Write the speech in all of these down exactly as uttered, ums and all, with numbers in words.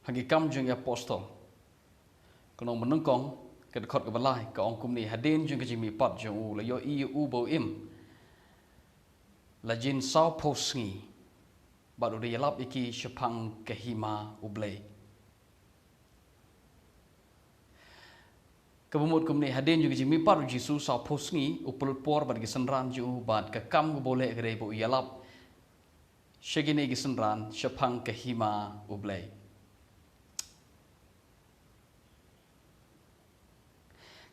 Ha ki Kam jong ki Apostol, ka lynnong ba nyngkong, ka dkhot kaba lai, ka ong kumne: Hadien jong ka jingmihpat jong u, la ïohi ïa u ba u im la jin sawphew sngi, bad u da ïalap ïa ki shaphang ka hima U Blei. Kaba mut kumne: Hadien jong ka jingmihpat u Jisu sawphew sngi, u pynlut por bad ki synran jong u, bad ka kam kaba u leh ka dei ba u ïalap sha kine ki synran shaphang ka hima U Blei.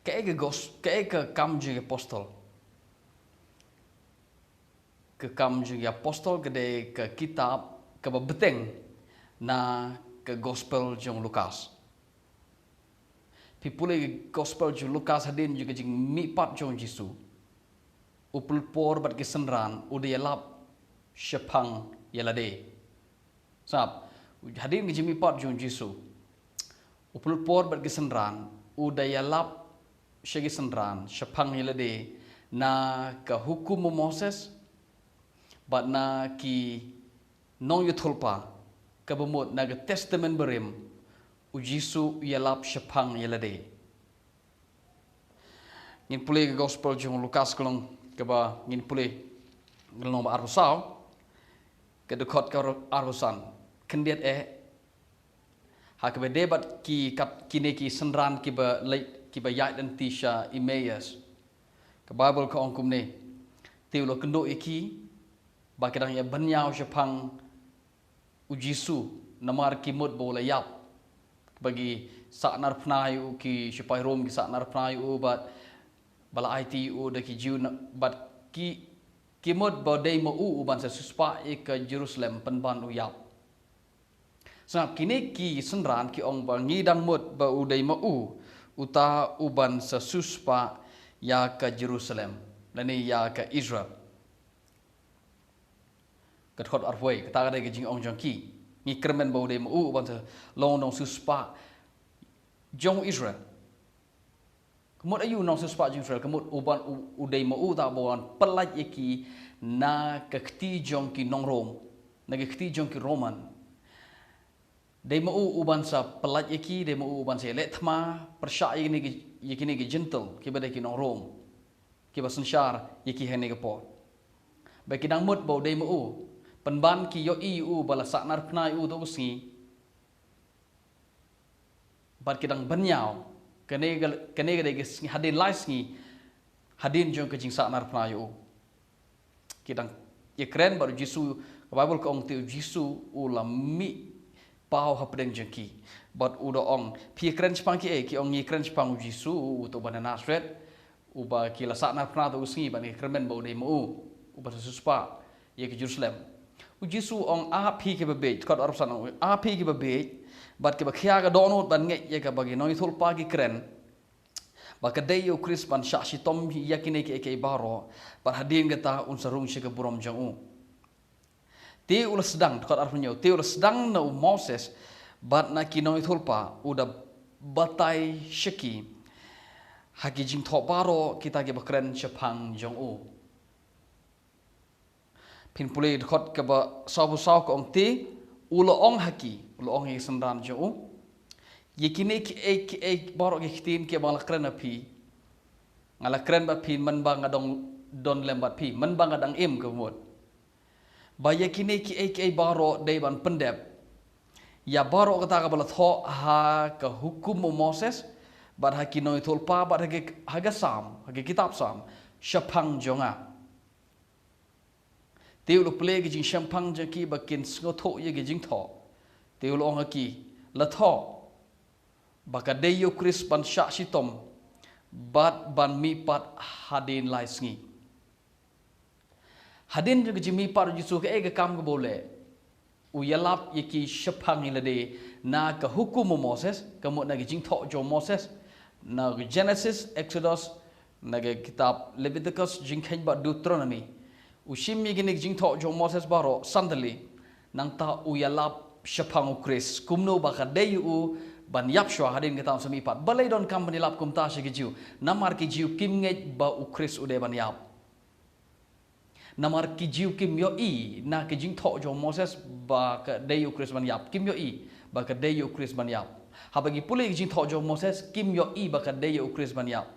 Kaei ka gos-, kaei ka Kam jong ki Apostol? Ka Kam jong ki Apostol ka dei ka kitab kaba bteng na ka Gospel jong u Lukas. Phi pule ka Gospel jong u Lukas, hadien jong ka jingmihpat jong u Jisu, u pynlut por bad ki synran, u da ïalap shaphang ïa lade. Sngap, hadien ka jingmihpat jong u Jisu, u pynlut por bad ki synran, u da ïalap sha ki synran shaphang ïa lade na ka hukum u Moses, bad na ki nongïathuhlypa, kaba mut na ka Testament Barim, u Jisu u ïalap shaphang ïa lade. Ngin pule ka Gospel jong u Lukas, ka lynnong kaba ngin pule, ka lynnong ba arphew saw, ka dkhot ka arphew san. Khyndiat eh, ha kaba ïadei bad ki kat, kine ki synran kiba leit, kiba ïaid lynti sha Emmaus, ka Baibl ka ong kumne: Te u la kynduh ïa ki ba ki dang ïa bynñiaw shaphang u Jisu, namar ki mut ba u la ïap. Ba ki sahnarphna ïa u, ki shipai Rom ki sahnarphna ïa u, bad ba la aiti ïa u da ki Jiw, na, bad ki, ki mut ba dei ma u u ban sa siewspah ïa ka Jerusalem pynban u ïap. Sngap, kine ki synran ki ong ba ngi dang mut ba u dei ma u uta u ban sa siewspah ïa ka Jerusalem, lane ïa ka Israel. Ka dkhot arphew wei, kata ka dei ka jingong jong ki. Ngi kyrmen ba u dei ma u u ban sa long nongsiewspah jong Israel. Ka mut aïu nongsiewspah jong Israel? Ka mut u ban u, u dei ma u uta ba u ban pyllait ïa ki na ka kti jong ki nong Rom, na ka kti jong ki Roman. Dei ma u u ban sa pyllait ïa ki, dei ma u u ban sa ïaleh thma pyrshah ïa kine ki, ïa kine ki Jentil, kiba dei ki nong Rom, kiba synshar ïa ki ha kane ka por. Ba ki dang mut ba u dei ma u, pynban ki ïohi ïa u ba la sahnarphna ïa u tang u sngi. Bad ki dang bynñiaw, kane ka, kane ka dei ka sngi, hadien lai sngi hadien jong ka jingsahnarphna ïa u. Ki dang ïakren bad u Jisu, ka Baibl ka ong te u Jisu u la mih paw hapdeng jong ki. Bad u da ong, phi ïakren shaphang kiei? Ki ong, ngi ïakren shaphang u Jisu, uta uba na Nasareth, uba ki la sahnarphna tang u sngi, bad ngi kyrmen ba u dei ma u u ban sa siewspah ïa ka Jerusalem. U Jisu u ong, a phi kiba bieit, dkhot arphew san, u ong, a phi kiba bieit bad kiba khia ka dohnud ban ngeit ïa kaba ki nongïathuhlypa ki kren, ba ka dei ïa u Khrist ban shah shitom ïa kine kiei kiei baroh, bad hadien kata un sa rung sha ka burom jong u. Te u la sdang, dkhot arphew hynñiew, te u la sdang na u Moses bad na ki nongïathuhlypa, u da batai sha ki ha ki jingthoh baroh kita kiba kren shaphang jong u. Phin pule dkhot kaba sawphew saw, ka ong te u la ong ha ki, u la ong ha ki synran jong u, ïa kine kiei kiei baroh ki ktien kiba nga la kren ha phi, nga la kren bad phi mynba nga dang don lem bad phi, mynba nga dang im, ka mut. Ba ïa kine kiei kiei baroh dei ban pyndep ïa baroh kata kaba la thoh ha ka hukum u Moses, bad ha ki nongïathuhlypa, bad ha ki, ha ka Salm, ha ki kitab Salm shaphang jong nga. Te u la plie ïa ki jingshemphang jong ki ba kin sngewthuh ïa ki jingthoh. Te u la ong ha ki, la thoh ba ka dei ïa u Khrist ban shah shitom bad ban mihpat hadien lai sngi. Hadien jong ka jingmihpat u Jisu, kaei ka kam kaba u leh? U ïalap ïa ki shaphang ïa lade na ka hukum u Moses, ka mut na ki jingthoh jong u Moses, na ka Genesis, Exodus, na ka kitab Leviticus, Jingkheiñ bad Deuteronomy. U shim ïa kine ki jingthoh jong u Moses baroh san tylli, nangta u ïalap shaphang u Khrist, kumno ba ka dei ïa u ban ïap shuwa, hadien kata un sa mihpat. Balei donkam ban ïalap kumta sha ki Jiw? Namar ki Jiw kim ngeit ba u Khrist u dei ban ïap. Namar ki Jiw kim ïohi na ki jingthoh jong u Moses ba ka dei ïa u Khrist ban ïap. Kim ïohi. ba ka dei ïa u Khrist ban ïap. Haba ki pule ki jingthoh jong u Moses, kim ïohi ba ka dei ïa u Khrist ban ïap.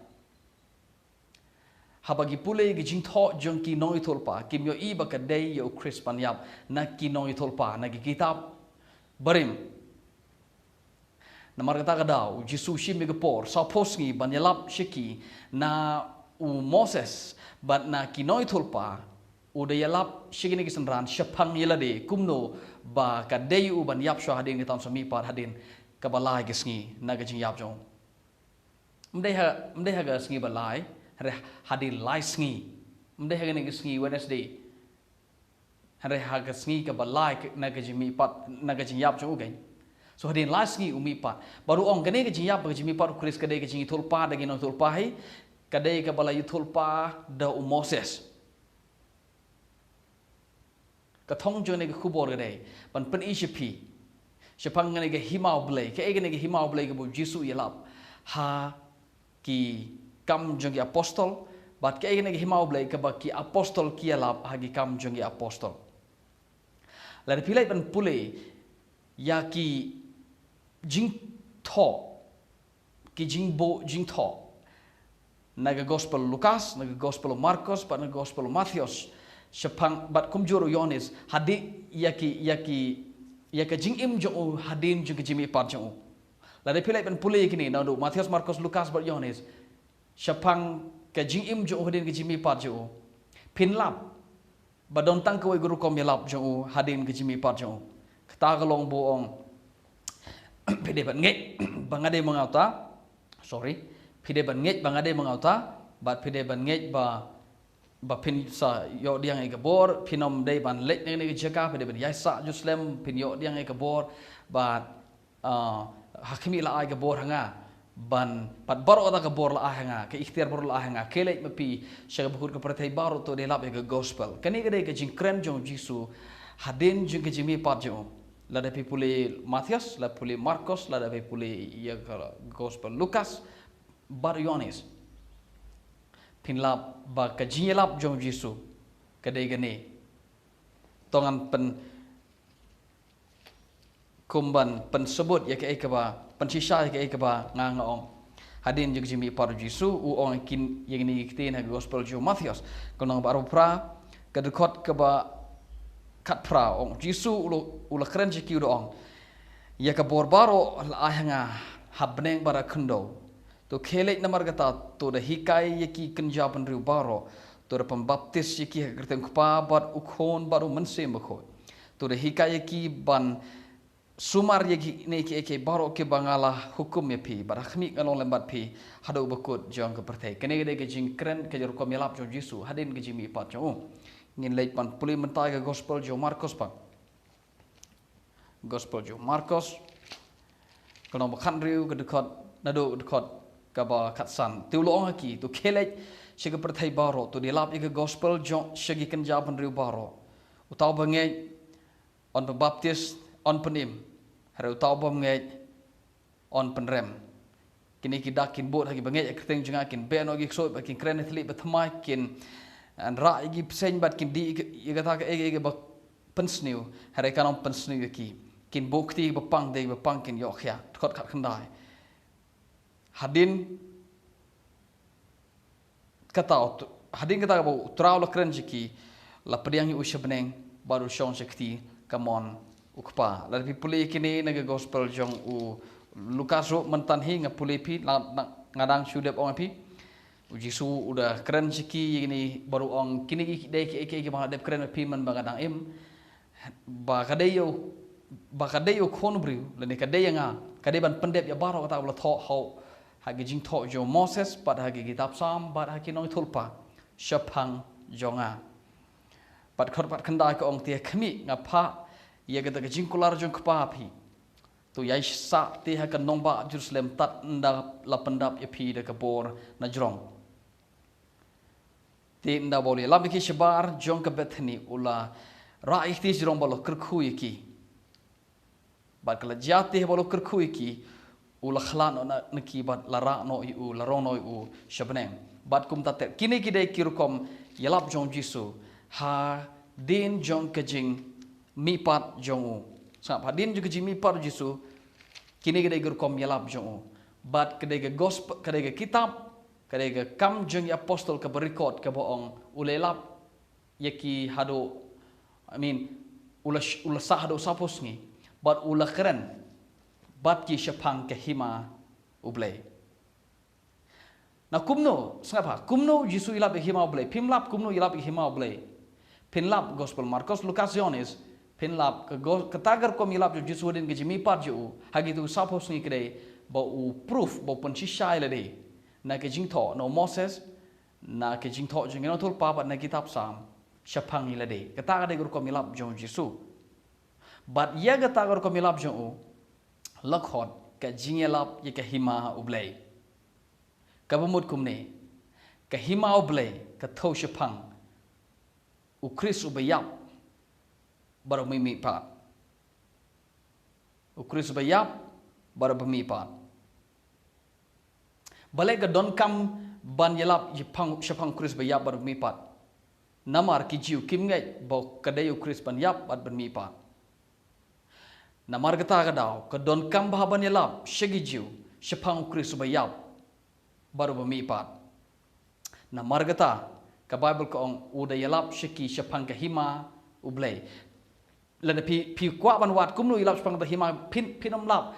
Haba ki pule ki jingthoh jong ki nongïathuhlypa, kim ïohi ba ka dei ïa u Khrist ban ïap na ki nongïathuhlypa, na ki kitab barim. Namar kata ka daw, u Jisu u shim ïa ka por, sawphew sngi ban ïalap sha ki na u Moses, bad na ki nongïathuhlypa, u da ïalap sha kine ki synran, shaphang ïa lade, kumno ba ka dei u ban ïap shuwa hadien ka taïew mihpat, hadien kaba lai ka sngi, na ka jingïap jong u. Ym dei ha, ym dei ha ka sngi ba lai, hynrei hadien lai sngi. Ym dei ha kane ka sngi Wednesday. Hynrei ha ka sngi kaba lai ka, na ka jingmihpat, na ka jingïap jong u kein. So hadien lai sngi u mihpat. Bad u ong kane ka jingïap, ka jingmihpat u Khrist ka dei ka jingïathuhlypa, da ki nongïathuhlypa hi. Ka dei kaba la ïathuhlypa da u Moses. Ka thong jong kane ka khubor ka dei ban pyni sha phi. Shaphang kane ka hima u Blei, kaei kane ka hima u Blei kaba u Jisu u ïalap ha ki Kam jong ki Apostol, bad kaei kane ka hima u Blei kaba ki apostol ki ïalap ha ki Kam jong ki Apostol. Lada phi leit ban pule ïa ki jingthoh, ki jingbuh jingthoh na ka Gospel Lukas, na ka Gospel Markos, bad na ka Gospel Mathaios, shaphang bad kumjuh u Ïohannes, hadien ïa ki, ïa ki, ïa ka jingim jong u hadien jong ka jingmihpat jong u. Lada phi leit ban pule ïa kine, naduh Mathaios, Markos, Lukas bad Ïohannes, shaphang ka jingim jong u hadien ka jingmihpat jong u, phin lap ba don tang kawei ka rukom ïalap jong u hadien ka jingmihpat jong u. Kata ka long ba u ong, phi dei ban ngeit ba nga dei ma nga uta. Sorry. Phi dei ban ngeit ba nga dei ma nga uta, bad phi dei ban ngeit ba, ba phin sa ïoh pdiang ïa ka bor, phin ym dei ban leit na kane ka jaka, phi dei ban ïaisah Jerusalem, phin ïoh pdiang ïa ka bor, bad, ah, ha khmih, la ai ka bor ha nga ban, bad baroh kata ka bor la ai ha nga, ka iktiar baroh la ai ha nga. Khie leit ma phi sha ka bakut ka pyrthei baroh, to da ïalap ïa ka Gospel. Kane ka dei ka jingkren jong u Jisu hadien jong ka jingmihpat jong u. Lada phi pule Mathaios, lada phi pule Markos, lada phi pule ïa ka Gospel Lukas bad Ïohannes, phin lap ba ka jingïalap jong u Jisu ka dei kane. To ngan pyn, kum ban pynsabut ïa kaei kaba, pynshisha ïa kaei kaba nga nga ong. Hadien jong ka jingmihpat u Jisu, u ong ïa kine ki ktien ha ka Gospel jong u Mathaios, ka lynnong ba arphew phra, ka dkhot kaba khatphra, ong u Jisu u la, u la kren sha ki, u da ong, ïa ka bor baroh la ai ha nga ha bneng bad ha khyndew. To khie leit namar kata, to da hikai ïa ki kynja bynriew baroh, to da pynbaptis ïa ki ha ka kyrteng u Kpa bad u Khun bad u Mynsiem Bakhuid. To da hikai ïa ki ban sumar ïa kine kiei kiei baroh kiba nga la hukum ïa phi, bad ha khmih, nga long lem bad phi haduh bakut jong ka pyrthei. Kane ka dei ka jingkren, ka rukom ïalap jong u Jisu hadien ka jingmihpat jong u. Ngin leit ban pule mynta ïa ka Gospel jong u Markos pat. Gospel jong u Markos, ka lynnong ba khathynriew, ka dkhot, naduh ka dkhot kaba khatsan. Te u la ong ha ki, to khie leit sha ka pyrthei baroh, to da ïalap ïa ka Gospel jong, sha ki kynja bynriew baroh. Uta uba ngeit yn pynbaptis, yn pynim. Hynrei uta uba ym ngeit yn pynrem. Kine ki dak kin bud ha kiba ngeit ha ka kyrteng jong nga, kin beh noh ïa ki ksuid, bad kin kren ïa ki thylliej bad thymmai, kin, ah, rah ïa ki bseiñ, bad kin dih ïa kata kaei kaei kaba pynsniew, hynrei kan ym pynsniew ïa ki. Kin buh kti ïa kiba pang, da kiba pang kin ïoh khiah. Dkhot khatkhyndai. Hadien kata u t-, hadien kata kaba u Trai u la kren sha ki, la pdiang ïa u sha bneng, bad u shong sha kti kamon u Kpa. Lada phi pule ïa kine na ka Gospel jong u Lukas ruh mynta hi, nga pule phi, la, la, nga dang shu dep ong ïa phi. U Jisu u da kren sha ki ïa kine, bad u ong kine ki dei kiei kiei kiba nga la dep kren ïa phi mynba nga dang im. Ba ka dei ïa u, ba ka dei ïa u Khun u briew, lane ka dei ïa nga, ka dei ban pyndep ïa baroh kata kaba la thoh ha u, ha ka jingthoh jong u Moses, bad ha ki kitab Salm, bad ha ki nongïathuhlypa shaphang jong nga. Bad dkhot khatkhyndai ka ong, te ha khmih, nga phah ïa kata ka jingkular jong u Kpa ha phi. To ïaisah te ha ka nongbah Jerusalem, tad ynda la pyndap ïa phi da ka bor na jrong. Te ynda ba u la ïalam ïa ki shabar jong ka Bethani, u la rah ïa ki kti jrong bad u la kyrkhu ïa ki. Bad ka la jia te ba u la kyrkhu ïa ki, u la khlad noh na, na ki bad la rah noh ïa u, la rong noh ïa u sha bneng. Bad kumta ter, kine ki dei ki rukom ïalap jong u Jisu hadien jong ka jingmihpat jong u. Sngap, hadien jong ka jingmihpat u Jisu, kine ka dei ka rukom ïalap jong u. Bad ka dei ka gospel, ka dei ka kitab, ka dei ka Kam jong ki Apostol kaba record kaba ong u la ïalap ïa ki haduh, I mean, u la sh-, u la sah haduh sawphew sngi. Bad u la kren bad ki shaphang ka hima U Blei. Na kumno, sngap ha, kumno u Jisu u ïalap ïa ka hima U Blei? Phim lap kumno u ïalap ïa ka hima U Blei. Phin lap Gospel Markos, Lukas, Ïohannes, phin lap ka go-, kata ka rukom ïalap jong u Jisu hadien ka jingmihpat jong u ha kitu ki sawphew sngi ka dei ba u proof, ba u pynshisha ïa lade na ka jingthoh na u Moses, na ka jingthoh jong ki nongïathuhlypa bad na ki kitab Salm shaphang ïa lade. Kata ka dei ka rukom ïalap jong u Jisu. Bad ïa kata ka rukom ïalap jong u la khot ka jingïalap ïa ka hima U Blei. Kaba mut kumne, ka hima U Blei ka thew shaphang u Khrist uba ïap bad uba mihpat. U Khrist uba ïap bad uba mihpat. Balei ka donkam ban ïalap shaphang, shaphang u Khrist ba ïap bad ba mihpat? Namar ki Jiw kim ngeit ba ka dei u Khrist ban ïap bad ban mihpat. Namar kata ka daw ka donkam bha ban ïalap sha ki Jiw shaphang u Khrist uba ïap bad uba mihpat. Namar kata ka Baibl ka ong u da ïalap sha ki shaphang ka hima U Blei. Lada phi, phi kwah ban wad kumno u ïalap shaphang ka hima, phin, phin ym lap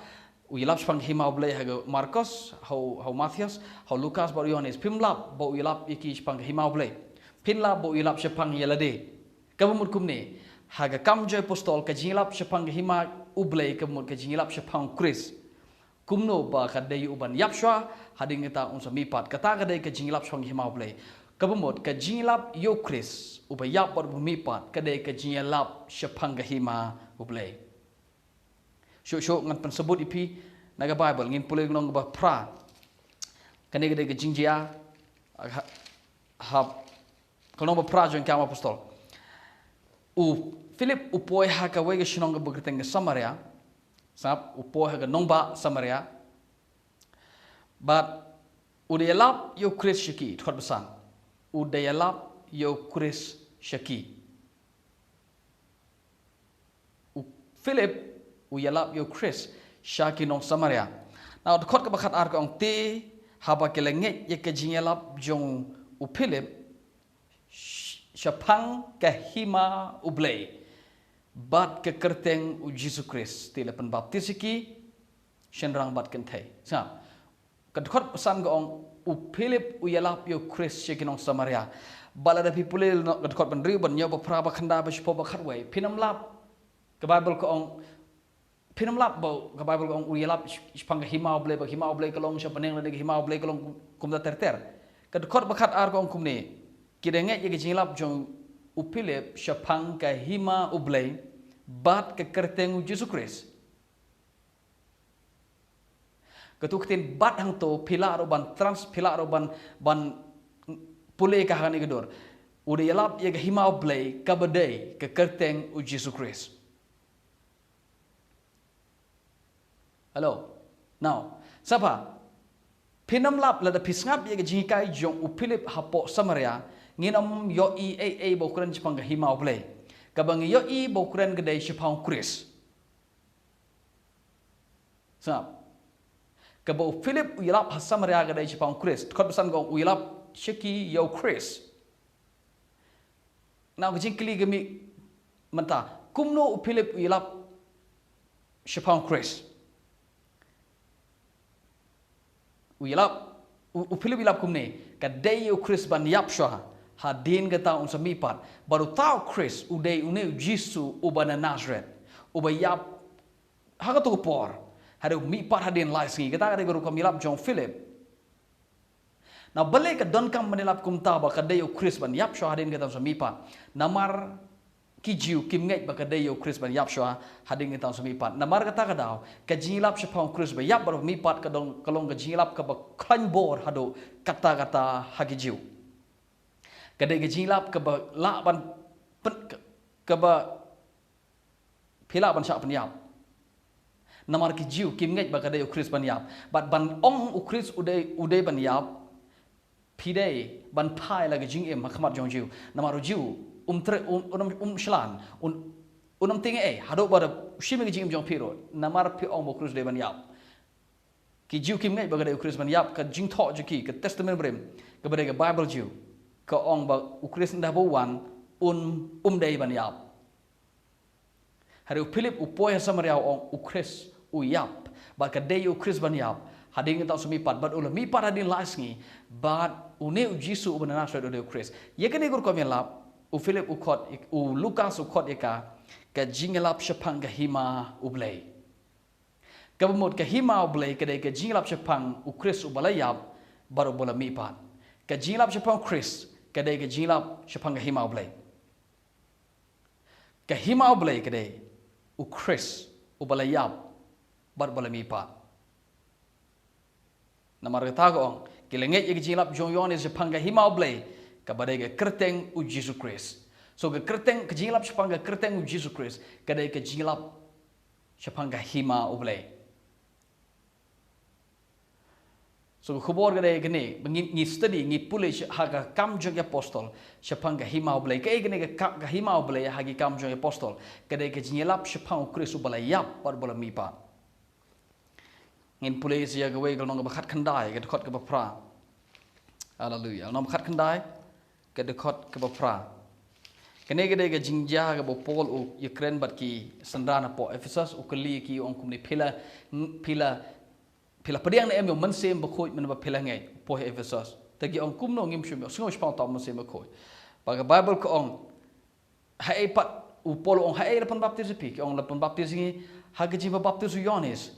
u ïalap shaphang ka hima U Blei ha ka Markos, ha u, ha u Mathaios, ha u Lukas bad u Ïohannes. Phim lap ba u ïalap ïa ki shaphang ka hima U Blei. Phin lap ba u ïalap shaphang ïa lade. Kaba mut kumne, ha ka Kam jong ki Apostol ka jingïalap shaphang ka hima U Blei kaba mut ka jingïalap shaphang u Khrist. Kumno ba ka dei ïa u ban ïap shuwa, hadien kata un sa mihpat. Kata ka dei ka jingïalap shaphang ka hima U Blei. Kaba mut ka jingïalap ïa u Khrist uba ïap bad uba mihpat ka dei ka jingïalap shaphang ka hima U Blei. Shuh shuh ngan pynsabut ïa phi na ka Baibl, ngin pule lynnong ba phra. Kane ka dei ka jingjia ha, ha Ka lynnong ba phra jong ki Kam Apostol. U Philip u poi ha kawei ka shnong kaba kyrteng ka Samaria. Sngap, u poi ha ka nongbah Samaria. Bad u da ïalap ïa u Khrist sha ki, dkhot ba san. U da ïalap ïa u Khrist sha ki. U Philip u ïalap ïa u Khrist sha ki nong Samaria. Na u dkhot kaba khatar ka ong te haba ki la ngeit ïa ka jingïalap jong u Philip sh-, shaphang ka hima U Blei bad ka kyrteng u Jisu Khrist, te la pynbaptis ïa ki shynrang bad kynthei. Sngap. Ka dkhot ba san ka ong u Philip u ïalap ïa u Khrist sha ki nong Samaria. Bad lada phi pule lynnong, ka dkhot ba hynriew, ba hynñiew, ba phra, ba khyndai, ba shiphew, ba khatwei, phin ym lap. Ka Baibl ka ong, phin ym lap ba, ka Baibl ka ong u ïalap sh-, shaphang ka hima U Blei, ba ka hima U Blei ka long sha bneng lane ka hima U Blei ka long kum, kumta ter ter. Ka dkhot ba khatar ka ong kumne. Ki da ngeit ïa ka jingïalap jong u Philip shaphang ka hima U Blei bad ka kyrteng u Jisu Khrist. Katu ka ktien bad hangto phi lah ruh ban trans-, phi lah ruh ban, ban pule ka ha kane ka dur. U da ïalap ïa ka hima U Blei kaba dei ka kyrteng u Jisu Khrist. Hello. Now, sngap ha, phin ym lap lada phi sngap ïa ka jinghikai jong u Philip hapoh Samaria, ngin ym ïohi ei ei ba u kren shaphang ka hima U Blei. Kaba ngi ïohi ba u kren ka dei shaphang u Khrist. Sngap. Kaba u Philip u ïalap ha Samaria ka dei shaphang u Khrist. Dkhot ba san ka ong u ïalap sha ki ïa u Khrist. Na ka jingkylli ka mih mynta, kumno u Philip u ïalap shaphang u Khrist? U ïalap, u, u Philip u ïalap kumne, ka dei ïa u Khrist ban ïap shuwa, hadien kata un sa mihpat. Bad uta u Khrist u dei une u Jisu uba na Nasareth, uba ïap ha kato ka por, hadien u mihpat hadien lai sngi. Kata ka dei ka rukom ïalap jong u Philip. Na balei ka donkam ban ïalap kumta ba ka dei ïa u Khrist ban ïap shuwa hadien kata un sa mihpat? Namar ki Jiw kim ngeit ba ka dei ïa u Khrist ban ïap shuwa hadien kata un sa mihpat. Namar kata ka daw, ka jingïalap shaphang u Khrist ba ïap bad ba mihpat ka dong, ka long ka jingïalap kaba khlaiñ bor haduh katta katta ha ki Jiw. Ka dei ka jingïalap kaba lah ban pyn-, ka-, kaba phi lah ban shah pynïap. Namar ki Jiw kim ngeit ba ka dei u Khrist ban ïap. Bad ban ong u Khrist u dei, u dei ban ïap, phi dei ban phai la ka jingim ha khmat jong u Jiw. Namar u Jiw um tre-, um, um, um shlan, un, Unym tieng ei, haduh ba da shim ïa ka jingim jong phi ruh, namar phi ong ba u Khrist u dei ban ïap. Ki Jiw kim ngeit ba ka dei u Khrist ban ïap, ka jingthoh jong ki, ka Testament Barim, kaba dei ka Baibl Jiw, ka ong ba u Khrist ynda ba u wan, un, um dei ban ïap. Hynrei u Philip u poi ha Samaria u ong u Khrist u ïap, bad ka dei u Khrist ban ïap hadien katto katne mihpat, bad u la mihpat hadien lai sngi, bad une u Jisu uba na Nasareth u dei u Khrist. Ïa kane ka rukom ïalap, u Philip u khot, u Lukas u khot ïa ka, ka jingïalap shaphang ka hima U Blei. Kaba mut ka hima U Blei ka dei ka jingïalap shaphang u Khrist uba la ïap bad uba la mihpat. Ka jingïalap shaphang u Khrist ka dei ka jingïalap shaphang ka hima U Blei. Ka hima U Blei ka dei u Khrist uba la ïap bad uba la mihpat. Namar kata ka ong, ki la ngeit ïa ka jingïalap jong u Ïoannis shaphang ka hima U Blei, kaba dei ka kyrteng u Jisu Khrist. So ka kyrteng, ka jingïalap shaphang ka kyrteng u Jisu Khrist ka dei ka jingïalap shaphang ka hima U Blei. So ka khubor ka dei kane, ba ngi, ngi study, ngi pule sh-, ha ka Kam jong ki Apostol shaphang ka hima U Blei. Kaei kane ka, ka, ka hima U Blei ha ki Kam jong ki Apostol? Ka dei ka jingïalap shaphang u Khrist uba la ïap bad uba la mihpat. Ngin pule sa ïa kawei ka lynnong kaba khatkhyndai, ka dkhot kaba phra. Haleluya. Lynnong kaba khatkhyndai, ka dkhot kaba phra. Kane ka dei ka jingjia kaba u Paul u ïakren bad ki synran hapoh Ephesus, u kylli ki, u ong kumne, phi la, phi la, phi la pdiang ne em ïa u Mynsiem Bakhuid mynba phi la ngeit, hapoh Ephesus? Te ki ong kumno, ngim shym sngewsih shaphang uta u Mynsiem Bakhuid. Bad ka Baibl ka ong, haei pat, u Paul u ong, haei la pynbaptis ïa phi? Ki ong, la pynbaptis ïa ngi ha ka jingpynbaptis u Ïoannis.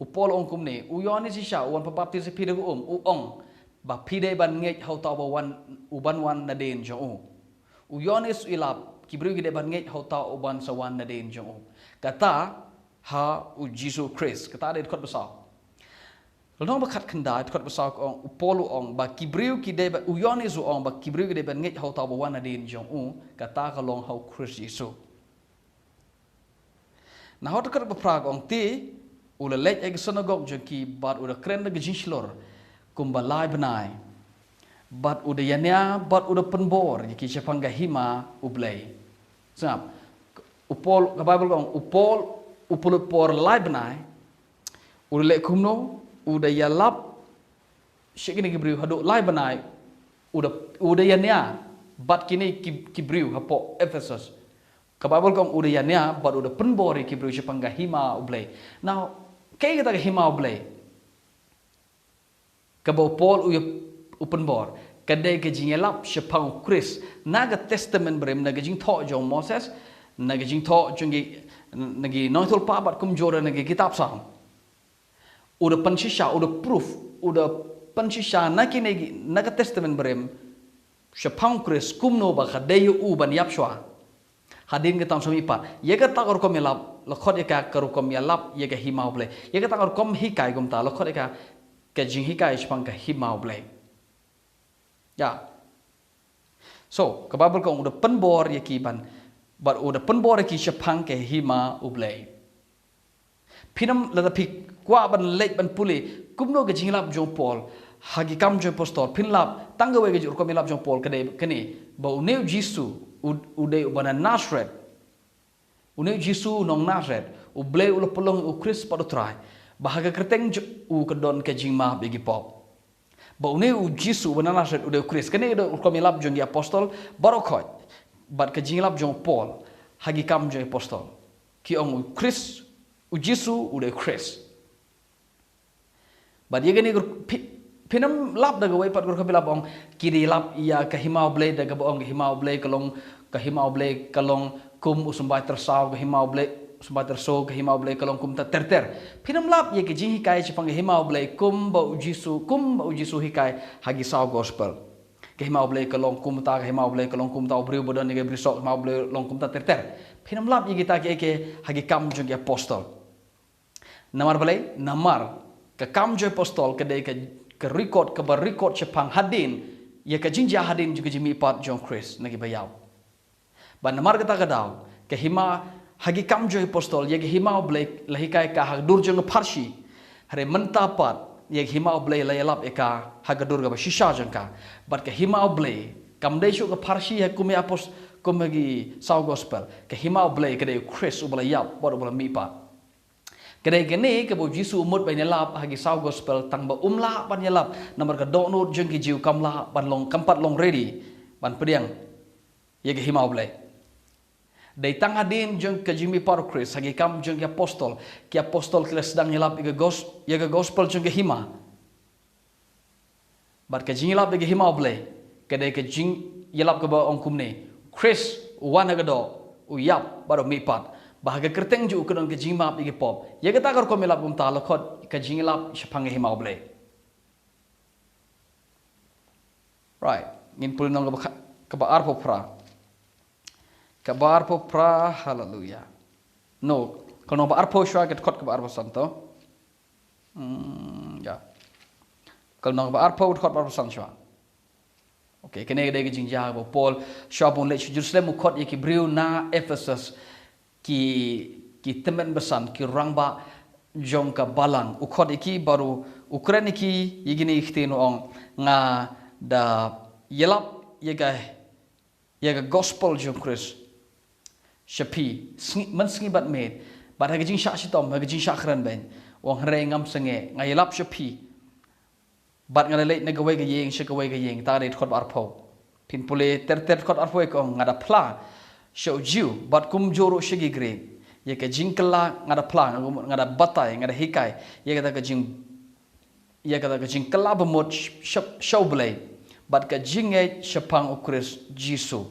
U Paul u ong kumne, u Ïoannis shisha u wan pynbaptis ïa phi da ka um, u ong ba phi dei ban ngeit ha uta uba wan, uban wan nadien jong u. U Ïoannis u ïalap, ki briew ki dei ban ngeit ha uta uban sa wan nadien jong u. Kata ha u Jisu Khrist. Kata dei dkhot ba saw. Lynnong ba khatkhyndai, dkhot ba saw ka ong, u Paul u ong ba ki briew ki dei ban, u Ïoannis u ong ba ki briew ki dei ban ngeit ha uta uba wan nadien jong u, kata ka long ha u Khrist Jisu. Naduh dkhot ba phra ka ong, te u la leit ha ki synagog jong ki bad u da kren da ka jingshlur kumba lai bnai, bad u da ïania bad u da pynbor ïa ki shaphang ka hima U Blei. Sngap, u Paul, ka Baibl ka ong, u Paul u pynlut por lai bnai, u da leh kumno? U da ïalap sha kine ki briew haduh lai bnai, u da, u da ïania bad kine ki, ki briew hapoh Ephesus. Ka Baibl ka ong u da ïania bad u da pynbor ïa ki briew shaphang ka hima U Blei. Now, kaei kata ka hima U Blei kaba u Paul u ïa, u pynbor? Ka dei ka jingïalap shaphang u Khrist na ka Testament Barim, na ka jingthoh jong u Moses, na ka jingthoh jong ki, na ki nongïathuhlypa bad kumjuh ruh na ki kitab Salm. U da pynshisha, u da proof, u da pynshisha na kine ki, na ka Testament Barim shaphang u Khrist kumno ba ka dei ïa u ban ïap shuwa hadien katto katne mihpat. Ïa kata ka rukom ïalap la khot ïa ka, ka rukom ïalap ïa ka hima U Blei. Ïa kata ka rukom hikai kumta la khot ïa ka, ka jinghikai shaphang ka hima U Blei. Ïa. So ka Baibl ka ong u da pynbor ïa ki ban, bad u da pynbor ïa ki shaphang ka hima U Blei. Phin ym, lada phi kwah ban leit ban pule kumno ka jingïalap jong u Paul ha ki Kam jong ki Apostol, phin lap tang kawei ka rukom ïalap jong u Paul, ka dei kane, ba une u Jisu u, u dei uba na Nasareth. Une u Jisu u nong Nasareth, U Blei u la pynlong u Khrist bad u Trai, ba ha ka kyrteng jong u ka don ka jingmap ïa ki pop. Ba une u Jisu uba na Nasareth u dei u Khrist. Kane ka dei ka rukom ïalap jong ki Apostol baroh khoit, bad ka jingïalap jong u Paul ha ki Kam jong ki Apostol. Ki ong u Khrist, u Jisu u dei u Khrist. Bad ïa kane ka ru-, phi-, phin ym lap da kawei pat ka rukom ïalap, ong ki da ïalap ïa ka hima U Blei da kaba ong ka hima U Blei ka long, ka hima U Blei ka long kum u symbai tyrsaw, ka hima U Blei, u symbai tyrsaw, ka hima U Blei ka long kumta ter ter. Phin ym lap ïa ka jinghikai shaphang ka hima U Blei kumba u Jisu, kumba u Jisu hikai ha ki saw gospel. Ka hima U Blei ka long kumta, ka hima U Blei ka long kumta, u briew ba don ïa ka bri soh, ka hima U Blei long kumta ter ter. Phin ym lap ïa kita kiei kiei ha ki Kam jong ki Apostol. Namar balei? Namar ka Kam jong ki Apostol ka dei ka, ka record, kaba record shaphang hadien, ïa ka jingjia hadien jong ka jingmihpat jong u Khrist na kiba ïap. Bad namar kata ka daw, ka hima, ha ki Kam jong ki Apostol, ïa ka hima U Blei la hikai ka ha ka dur jong ka pharshi. Hynrei mynta pat ïa ka hima U Blei la ïalap ïa ka ha ka dur kaba shisha jong ka. Bad ka hima U Blei kam dei shuh ka pharshi ha kum ïa apos-, Kum ha ki saw gospel, ka hima U Blei ka dei u Khrist uba la ïap bad uba la mihpat. Ka dei kane kaba u Jisu u mut ban ïalap ha ki saw gospel, tang ba um lah ban ïalap namar ka dohnud jong ki Jiw kam lah ban long, kam pat long ready ban pdiang ïa ka hima U Blei. Dei tang hadien jong ka jingmihpat u Khrist, ha ki Kam jong ki Apostol, ki apostol ki la sdang ïalap ïa ka gos-, ïa ka gospel jong ka hima. Bad ka jingïalap ïa ka hima U Blei ka dei ka jingïalap kaba ong kumne: Khrist u wan ha ka doh, u ïap bad u mihpat, ba ha ka kyrteng jong u ka don ka jingmap ïa ki pop. Ïa kata ka rukom ïalap kumta la khot ka jingïalap shaphang ka hima U Blei. Right. Ngin pule lynnong kaba kha-, kaba arphew phra. Kaba arphew phra, haleluya. No, ka lynnong ba arphew shuwa ka dkhot kaba arphew san to. Hmm, ïa. Ka lynnong ba arphew, dkhot ba arphew san shuwa. Okay, kane ka dei ka jingjia ba u Paul shuwa ba un leit sha Jerusalem u khot ïa ki briew na Ephesus, ki, ki tymmen basan, ki rangbah jong ka balang. U khot ïa ki bad u kren ïa ki ïa kine ki ktien, u ong: Nga da ïalap ïa ka, ïa ka gospel jong u Khrist sha phi, sngi, mynsngi bad miet, bad ha ka jingshah shitom, ha ka jingshah kren beiñ. U ong: Hynrei ngam sangeh, nga ïalap sha phi bad nga la leit na kawei ka ïing sha kawei ka ïing. Ta ka dei dkhot ba arphew. Phin pule ter ter dkhot arphew, ka ong: Nga da phla sha u Jiw bad kumjuh ruh sha ki Grik. Ïa ka jingkylla nga da phla, nga, nga da batai, nga da hikai ïa kata ka jing, ïa kata ka jingkylla bamut sha, sha U Blei bad ka jingngeit shaphang u Khrist Jisu.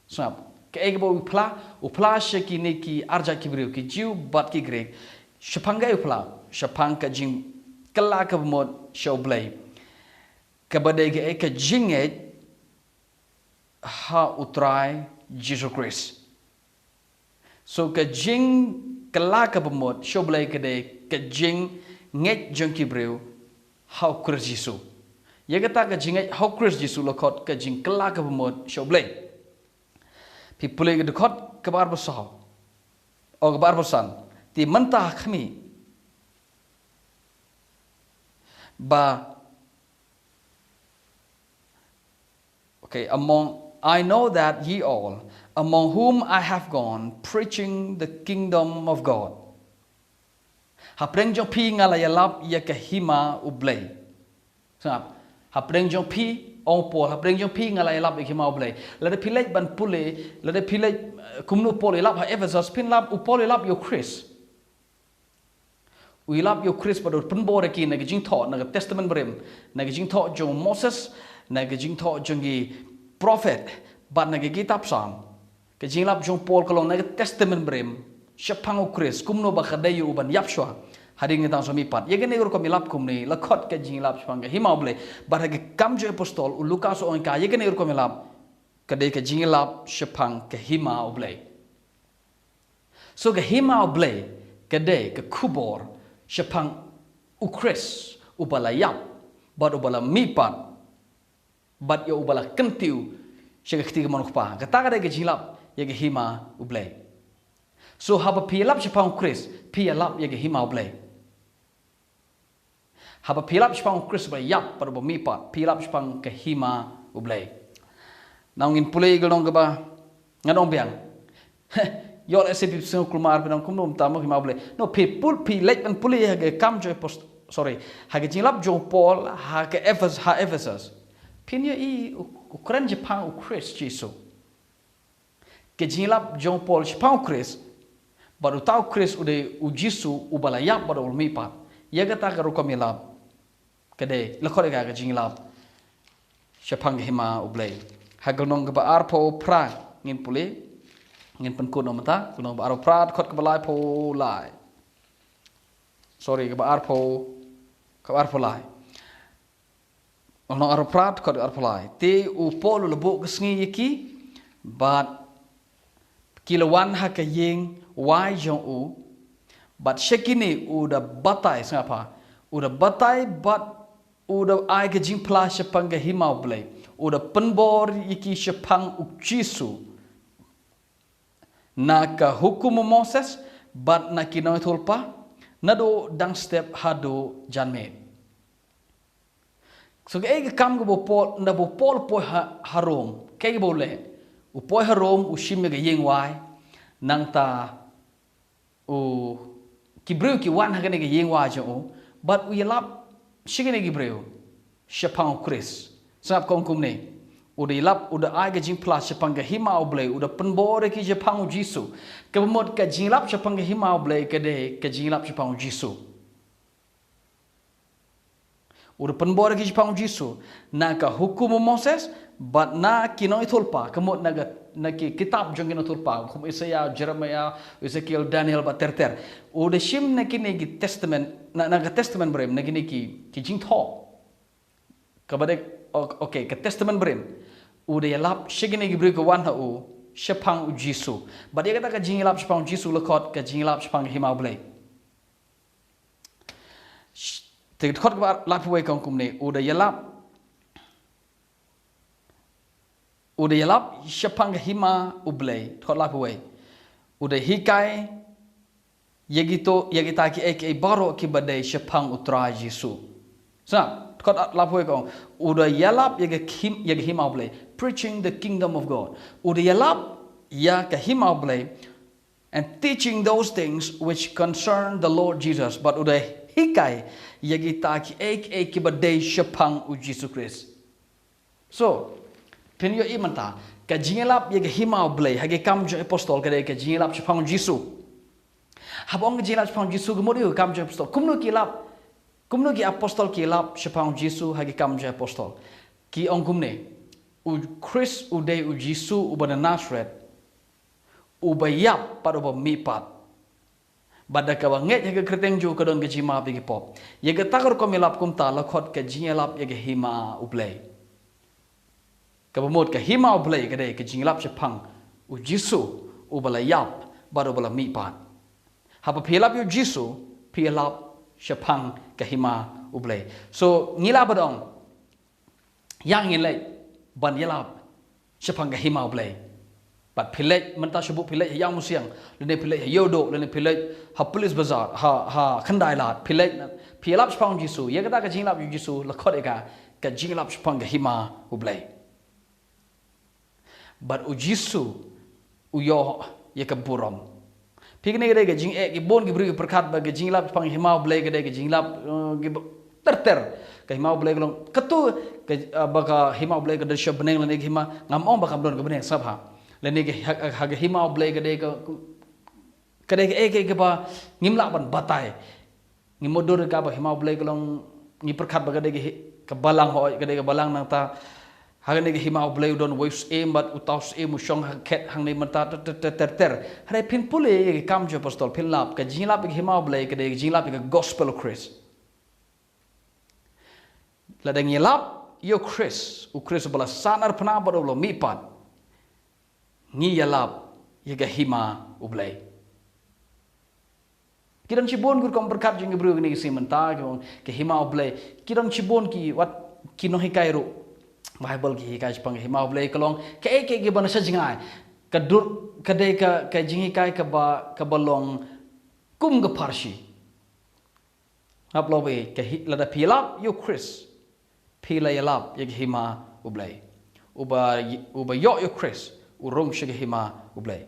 Sngap, kaei kaba u phla, u phla sha kine ki arjait ki briew, ki Jiw bad ki Grik. Shaphang kaei u phla? Shaphang ka jingkylla kaba mut sha U Blei, kaba dei kaei? Ka jingngeit ha u Trai Jisu Khrist. So ka jingkylla kaba mut sha U Blei ka dei ka jingngeit jong ki briew ha u Khrist Jisu. Ïa kata ka jingngeit ha u Khrist Jisu la khot ka jingkylla kaba mut sha U Blei. Phi pule ka dkhot kaba arphew saw, o, kaba arphew san: Te mynta ha khmih ba, okay, among, I know that ye all, among whom I have gone, preaching the kingdom of God. Hapdeng jong phi nga la ïalap ïa ka hima U Blei. Sngap. Hapdeng jong phi, ong u Paul, hapdeng jong phi nga la ïalap ïa ka hima U Blei. Lada phi leit ban pule, lada phi leit, eh, kumno u Paul u ïalap ha Ephesus, phin lap u Paul u ïalap ïa u Khrist. U ïalap ïa u Khrist bad u pynbor ïa ki na ka jingthoh na ka Testament Barim, na ka jingthoh jong u Moses, na ka jingthoh jong ki prophet, bad na ka kitab Salm. Ka jingïalap jong u Paul ka long na ka Testament Barim shaphang u Khrist, kumno ba ka dei ïa u ban ïap shuwa hadien katang shuwa mihpat. Ïa kane ka rukom ïalap kumne la khot ka jingïalap shaphang ka hima U Blei. Bad ha ka Kam jong ki Apostol u Lukas u ong ïa ka, ïa kane ka rukom ïalap ka dei ka jingïalap shaphang ka hima U Blei. So ka hima U Blei ka dei ka khubor shaphang u Khrist uba la ïap bad uba la mihpat bad ïa uba la kyntiew sha ka kti kamon u Kpa. Kata ka dei ka jingïalap ïa ka hima U Blei. So haba phi ïalap shaphang u Khrist, phi ïalap ïa ka hima U Blei. Haba phi ïalap shaphang u Khrist ba ïap bad ba mihpat, phi ïalap shaphang ka hima U Blei. Nang ngin pule ka lynnong kaba, ngan ong biang. Ïoh lehse phi sngew kulmar, phi nang kumno mynta mo ka hima U Blei. No, phi pul, phi leit ban pule ha ka Kam jong Apost-, sorry, ha ka jingïalap jong u Paul ha ka Ephes-, ha Ephesus. Phin ïohi u, u kren shaphang u Khrist Jisu. Ka jingïalap jong u Paul shaphang u Khrist, bad uta u Khrist u dei u Jisu uba la ïap bad uba la mihpat. Ïa kata ka rukom ïalap ka dei, la khot ïa ka ka jingïalap shaphang ka hima U Blei. Ha ka lynnong kaba arphew phra ngin pule, ngin pynkut noh mynta, ka lynnong kaba arphew phra, dkhot kaba laiphew lai. Sorry, kaba arphew, kaba arphew lai. Lynnong arphew phra, dkhot arphew lai. Te u Paul u la buh ka sngi ïa ki, bad ki la wan ha ka ïing wai jong u, bad sha kine u da batai, sngap ha, u da batai bad u da ai ka jingphla shaphang ka hima U Blei, u da pynbor ïa ki shaphang u Jisu na ka hukum u Moses bad na ki nongïathuh lypa, naduh dang step haduh janmiet. So kaei ka kam kaba u Paul, ynda ba u Paul u poi ha, ha Rom, kaei kaba u leh? U poi ha Rom, u shim ïa ka ïing wai, nangta u, ki briew ki wan ha kane ka ïing wai jong u, bad u ïalap sha kine ki briew shaphang u Khrist. Sngap, ka ong kumne. U da ïalap, u da ai ka jingphla shaphang ka hima u Blei, u da pynbor ïa ki shaphang u Jisu. Kaba mut ka jingïalap shaphang ka hima u Blei ka dei ka jingïalap shaphang u Jisu. U da pynbor ïa ki shaphang u Jisu na ka hukum u Moses, bad na ki nongïathuhlypa, ka mut na ka, na ki kitab jong ki nongïathuhlypa, kum Isaiah, Jeremiah, Ezekiel, Daniel, bad ter ter. U da shim na kine ki testament, na, na ka testament barim, na kine ki, ki jingthoh. Kaba dei, o-, okay, ka testament barim. U da ïalap sha kine ki briew ki wan ha u shaphang u Jisu. Bad ïa kata ka jingïalap shaphang u Jisu la khot ka jingïalap shaphang ka hima u Blei. Sh-, te dkhot kaba laiphew wei ka ong kumne, u da ïalap, u da ïalap shaphang ka hima u Blei, dkhot laiphew wei. U da hikai ïa kito, ïa kita kiei kiei baroh kiba dei shaphang u Trai Jisu. Sngap, dkhot laiphew wei ka ong, u da ïalap ïa ka him-, ïa ka hima u Blei, preaching the kingdom of God. U da ïalap ïa ka hima u Blei, and teaching those things which concern the Lord Jesus. Bad u da hikai ïa kita kiei kiei kiba dei shaphang u Jisu Khrist. So, phin ïohi mynta, ka jingïalap ïa ka hima u Blei ha ki Kam jong Apostol ka dei ka jingïalap shaphang u Jisu. Haba ong ka jingïalap shaphang u Jisu, ka mut ïa ka Kam jong Apostol. Kumno ki ïalap, kumno ki apostol ki ïalap shaphang u Jisu ha ki Kam jong Apostol? Ki ong kumne, u Khrist u dei u Jisu uba na Nasareth, uba ïap bad uba mihpat. Bad da kaba ngeit ha ka kyrteng jong u ka don ka jingmap ïa ki pop. Ïa kata ka rukom ïalap kumta la khot ka jingïalap ïa ka hima u Blei. Kaba mut ka hima u Blei ka dei ka jingïalap shaphang u Jisu uba la ïap bad uba la mihpat. Haba phi ïalap ïa u Jisu, phi ïalap shaphang ka hima u Blei. So, ngi lah ban ong, ïa ngin leit ban ïalap shaphang ka hima u Blei. Bad phi leit mynta shuh, phi leit ha Ïawmusiang, lane phi leit ha Ïewduh, lane phi leit ha Police Bazar, ha, ha Khyndai Lad, phi leit na, phi ïalap shaphang u Jisu, ïa kata ka jingïalap ïa u Jisu la khot ïa ka ka jingïalap shaphang ka hima u Blei. Bad u Jisu u ïoh ïa ka burom. Phi, kane ka dei ka jingeh, ki bun ki briew ki pyrkhat ba ka jingïalap shaphang ka hima u Blei ka dei ka jingïalap, eh, ki ba-, ter ter. Ka hima u Blei ka long, katu ka, eh, ba ka hima u Blei ka don sha bneng lane ka hima, ngam ong ba kam don ka bneng, sngap ha. Lane ka ha, ha ka hima u Blei ka dei ka, ka dei ka, eh, ka, kaba ngim lah ban batai. Ngi mutdur ïa ka ba hima u Blei ka long, ngi pyrkhat ba ka dei ka hi-, ka balang, hooid ka dei ka balang, nangta ha kane ka hima u Blei u don uwei u syiem bad uta u syiem u shong ha khet hangne mynta, ter ter ter ter ter. Hynrei phin pule ïa ki Kam jong Apostol, phin lap ka jingïalap ïa ka hima u Blei ka dei ka jingïalap ïa ka gospel u Khrist. Lada ngi ïalap ïa u Khrist, u Khrist uba la sahnarphna bad uba la mihpat, ngi ïalap ïa ka hima u Blei. Ki don shibun ki rukom pyrkhat jong ki briew kine ki sngi mynta, ki ong ka hima u Blei. Ki don shibun ki, wat, ki nonghikai ruh Baibl ki hikai shaphang ka hima u Blei ka long kaei kaei kaba na sha jngai. Ka dur, ka dei ka, ka jinghikai kaba, kaba long kum ka pharshi. Hap lo ba ka hi-, lada phi ïalap ïa u Khrist, phi la ïalap ïa ka hima u Blei. Uba, uba ïoh ïa u Khrist u rung sha ka hima u Blei.